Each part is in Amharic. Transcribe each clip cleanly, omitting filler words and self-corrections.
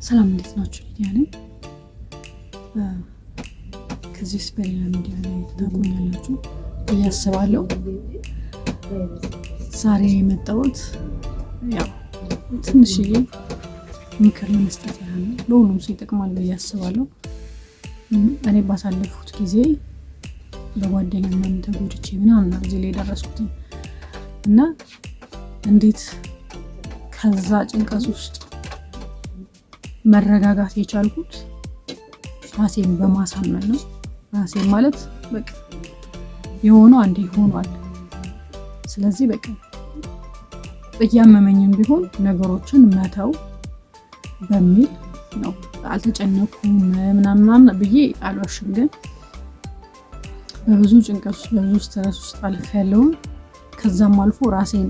ሰላም፣ እንዴት ናችሁ? ሊዲያ ነኝ። ከዚህ በፊት በሌላ ሚዲያ ላይ ታውቁኛላችሁ ብዬ አስባለሁ። ዛሬ የመጣሁት ያው ትንሽዬ ምክር ለመስጠት ያህል ነው። ለሁሉም ሰው ይጠቅማል ብዬ አስባለሁ። እኔ ባሳለፍኩት ጊዜ በጓደኛ ምናምን ተጎድቼ ምናምን ነው እዚህ ላይ የደረስኩት እና እንዴት ከዛ ጭንቀት ውስጥ መረጋጋት የቻልኩት ራሴን በማሳመን ነው። ራሴን ማለት በቃ የሆነው አንዴ ሆኗል። ስለዚህ በቃ እያመመኝም ቢሆን ነገሮችን መተው በሚል ነው። አልተጨነኩም ምናምን ምናምን ብዬ አልዋሽም፣ ግን በብዙ ጭንቀት ውስጥ፣ በብዙ stress ውስጥ አልፌያለሁኝ። ከዛም አልፎ ራሴን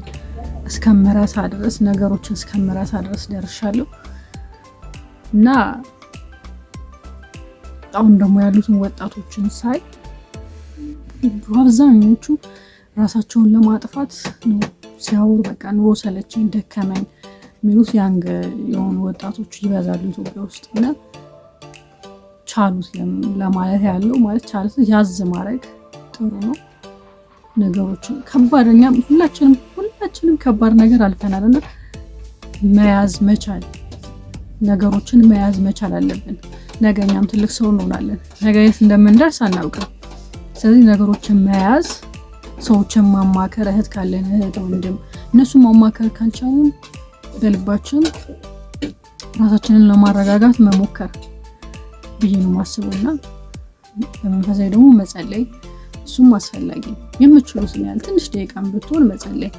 እስከምረሳ ድረስ፣ ነገሮችን እስከምረሳ ድረስ ደርሻለሁ። እና አሁን ደግሞ ያሉትን ወጣቶችን ሳይ አብዛኞቹ ራሳቸውን ለማጥፋት ነው ሲያወሩ። በቃ ኑሮ ሰለቸኝ፣ ደከመኝ የሚሉት young የሆኑ ወጣቶች ይበዛሉ ኢትዮጵያ ውስጥ። እና ቻሉት ለማለት ያለው ማለት ቻሉት፣ ያዝ ማድረግ ጥሩ ነው። ነገሮችን ከባድ፣ እኛም ሁላችንም ከባድ ነገር አልፈናል እና መያዝ መቻል፣ ነገሮችን መያዝ መቻል አለብን። ነገ እኛም ትልቅ ሰው እንሆናለን። ነገ የት እንደምንደርስ አናውቅም። ስለዚህ ነገሮችን መያዝ፣ ሰዎችን ማማከር፣ እህት ካለን እህት፣ ወንድም፣ እነሱ ማማከር ካልቻልን በልባችን ራሳችንን ለማረጋጋት መሞከር ብዬ ነው የማስበው። እና በመንፈሳዊ ደግሞ መጸለይ፣ እሱም አስፈላጊ ነው። የምችሉትን ያህል ትንሽ ደቂቃም ብትሆን መጸለይ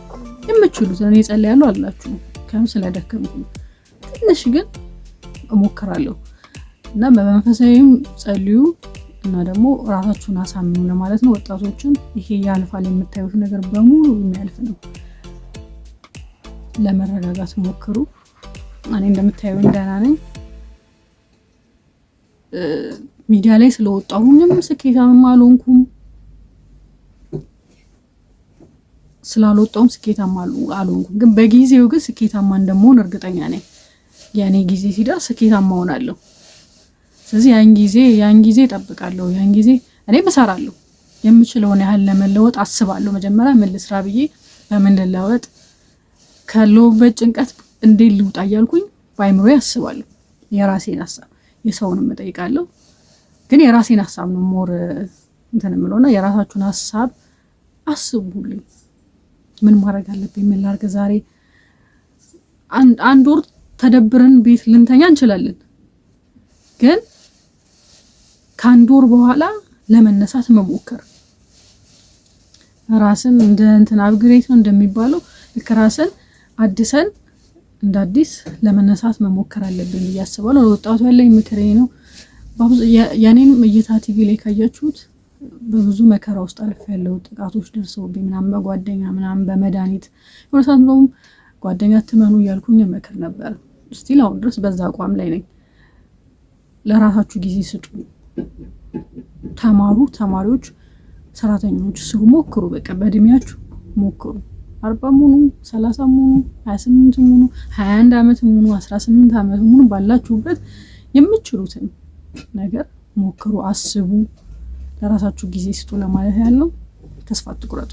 የምችሉትን። እኔ እጸልያለሁ አላችሁ ከም ስለደከምኩ ትንሽ ግን እሞክራለሁ። እና በመንፈሳዊም ጸልዩ እና ደግሞ ራሳችሁን አሳምኑ ለማለት ነው። ወጣቶችን ይሄ ያልፋል፣ የምታዩት ነገር በሙሉ የሚያልፍ ነው። ለመረጋጋት ሞክሩ። እኔ እንደምታዩኝ ደህና ነኝ። ሚዲያ ላይ ስለወጣሁኝም ስኬታም አልሆንኩም፣ ስላልወጣሁም ስኬታማ አልሆንኩም። ግን በጊዜው ግን ስኬታማ እንደምሆን እርግጠኛ ነኝ። የኔ ጊዜ ሲደርስ ስኬታማ ሆናለሁ። ስለዚህ ያን ጊዜ እጠብቃለሁ። ያን ጊዜ እኔም እሰራለሁ። የምችለውን ያህል ለመለወጥ አስባለሁ። መጀመሪያ ምን ልስራ ብዬ፣ በምን ልለወጥ፣ ካለሁበት ጭንቀት እንዴት ልውጣ እያልኩኝ በአይምሮዬ አስባለሁ። የራሴን ሀሳብ፣ የሰውንም እጠይቃለሁ። ግን የራሴን ሀሳብ ነው more እንትን የምለውና የራሳችሁን ሀሳብ አስቡልኝ። ምን ማድረግ አለብኝ? ምን ላድርግ ዛሬ? አንድ ወር ተደብረን ቤት ልንተኛ እንችላለን። ግን ከአንድ ወር በኋላ ለመነሳት መሞከር፣ ራስን እንደ እንትን upgrade ነው እንደሚባለው፣ ልክ ራስን አድሰን እንደ አዲስ ለመነሳት መሞከር አለብን ብዬ አስባለሁ። ለወጣቱ ያለኝ ምክር ነው። የኔንም እይታ ቲቪ ላይ ካያችሁት በብዙ መከራ ውስጥ አልፌያለሁ። ጥቃቶች ደርሰውብኝ ምናምን፣ በጓደኛ ምናምን፣ በመድኃኒት። የሆነ ሰዓት እንደውም ጓደኛ አትመኑ እያልኩኝ እመክር ነበር። Still አሁን ድረስ በዛ አቋም ላይ ነኝ። ለራሳችሁ ጊዜ ስጡ፣ ተማሩ። ተማሪዎች፣ ሰራተኞች ስሩ፣ ሞክሩ። በቃ በእድሜያችሁ ሞክሩ። 40ም ሁኑ፣ 30ም ሁኑ፣ 28ም ሁኑ፣ 21 ዓመትም ሁኑ፣ 18 ዓመትም ሁኑ፣ ባላችሁበት የምትችሉትን ነገር ሞክሩ፣ አስቡ፣ ለራሳችሁ ጊዜ ስጡ ለማለት ያለው። ተስፋ አትቁረጡ።